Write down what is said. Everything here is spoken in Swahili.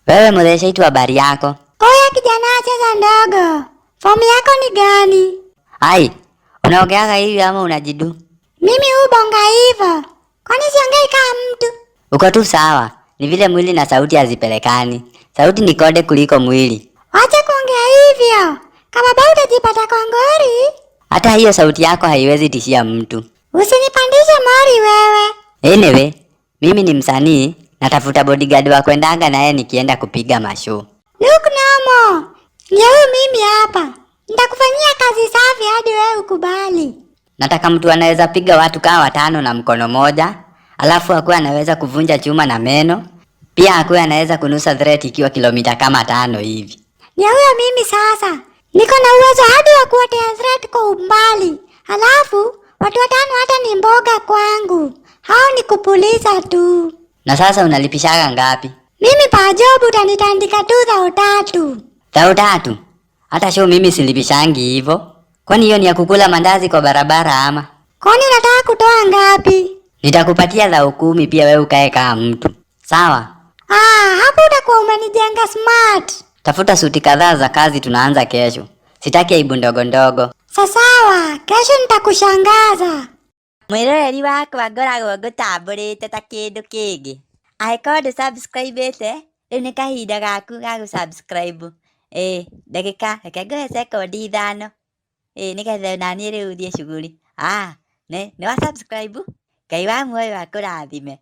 Wewe Muthesha, habari yako? Oya kijana, cheza ndogo. Fomu yako ni gani? Ai, unaongeaga hivi ama unajidu? Mimi hubonga hivyo. Kwani siongei kama mtu? Uko tu sawa. Ni vile mwili na sauti hazipelekani. Sauti ni konde kuliko mwili. Wacha kuongea hivyo. Kama bado utajipata kwa ngori. Hata hiyo sauti yako haiwezi tishia mtu. Usinipandishe mori wewe. Anyway, mimi ni msanii, natafuta bodyguard wa kwendanga naye nikienda kupiga mashow. Look no more. Ndio huyu mimi hapa. Nitakufanyia kazi safi hadi wewe ukubali. Nataka mtu anaweza piga watu kama watano na mkono moja, alafu akuwe anaweza kuvunja chuma na meno, pia akuwe anaweza kunusa threat ikiwa kilomita kama 5 hivi. Ndio huyo mimi sasa. Niko na uwezo hadi wa kuotea threat kwa umbali. Halafu watu watano hata ni mboga kwangu. Hao ni kupuliza tu. Na sasa unalipishaga ngapi? Mimi pa job utanitandika tu 3,000. 3,000? Hata show mimi silipishangi hivyo. Kwani hiyo ni ya kukula mandazi kwa barabara ama? Kwani unataka kutoa ngapi? Nitakupatia 10,000 pia wewe ukae kama mtu. Sawa? Ah, hapo utakuwa umenijenga smart. Tafuta suti kadhaa za kazi, tunaanza kesho. Sitaki aibu ndogo ndogo. Sawa, kesho nitakushangaza. Mwiroreri wakwa ngoragwo ngũtambũrĩte ta kĩndũ kĩngĩ. Angĩkorwo ndũ subscribe-ĩte, rĩu nĩ kahinda gaku ga gũ subscribe. Ĩĩ, ndagĩka, reke ngũhe sekondi 5. Ĩĩ, nĩgetha naniĩ rĩu thiĩ shughuli. Ah, nĩ wa subscribe? Ngai wa muoyo akũrathime.